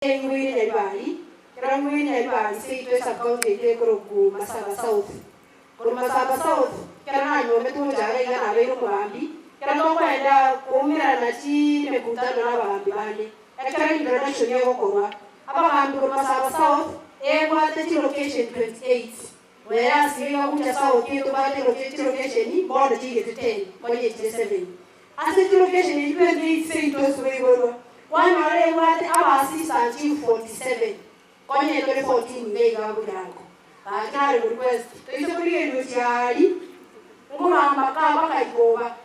Eng'uini Nyaribari, Ekero eng'uini Nyaribari seito esub-county yaito ekorokwa Masaba South. Korwa Masaba South, ekero nanywometwe gocha iga iga nabeire omogambi, ekero tokoenda koumerana chimekutano na abagambi bande, ekero introduction egokorwa, abagambi korwa Masaba South ebwate chilocation 28, whereas iga iga gocha South etobwate chilocation bono chiigete ten, konya echire seven. Ase chilocation echio 28 seito ase koiborwa, kwanyora ebwate aba assistant chief 47, konya etore 14 iga iga bogirango. Gaki nare ko request, toise korigereria gochia aria, nkogamba ka bakaikoba,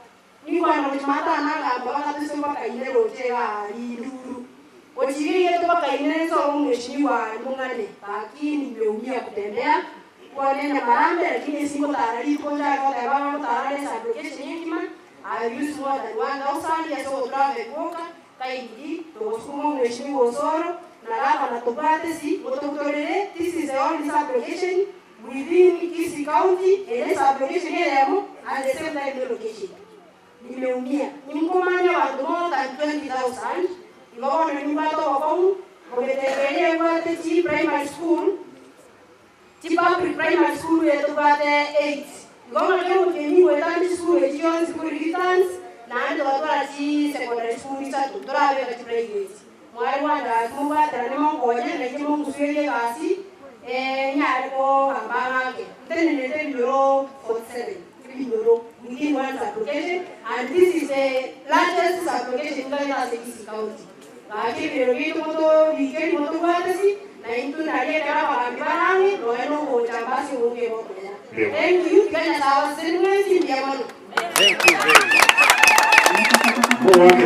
ninkwana gochia maata nagamba bakatoise bakaine roche iga aria induru. Gochia iga iga tobakaine nsoe omweshimiwa aria mong'ane, gaki nimeumia kutembea, kwane nyamarambe lakini ase ngotara rituko nchake goteba ng'a ngotara are esublocation engima, I use more than 1000 ase ogotravel gwoka, kindly togosukuma omweshimiwa Osoro na gavana tobwate si motobutorere, this is the only sublocation within Kisii County ere sublocation eyemo at the same time ne location. Nimeumia. Ninkomanya abanto more than 20,000 igo bono nimbwate obokong'u bogeteba ere ebwate chi primary school, chi public primary school eye tobwate 8. Igo ng'a kera omotienyi goetania chisukuru echi chionsi kori returns, naende togatwara chi secondary school isato torabeka chi private. Mware gwancha mobwaterane monkonye nainche mongusuerie egasi nyare kogamba ng'ake. Ntenenete ebinyoro 47 ebinyoro within one sub-location and this is the largest sub-location ntagete ase Kisii County. Gaki ebinyoro biaito motobikeri motobwatesi naintwe nari ekero abagambi bare ang'e nonya na ogocha ase obonge bokomenya. Thank you, tiga Nyasae abasesenie mwensi mbuya mono. Thank you very much.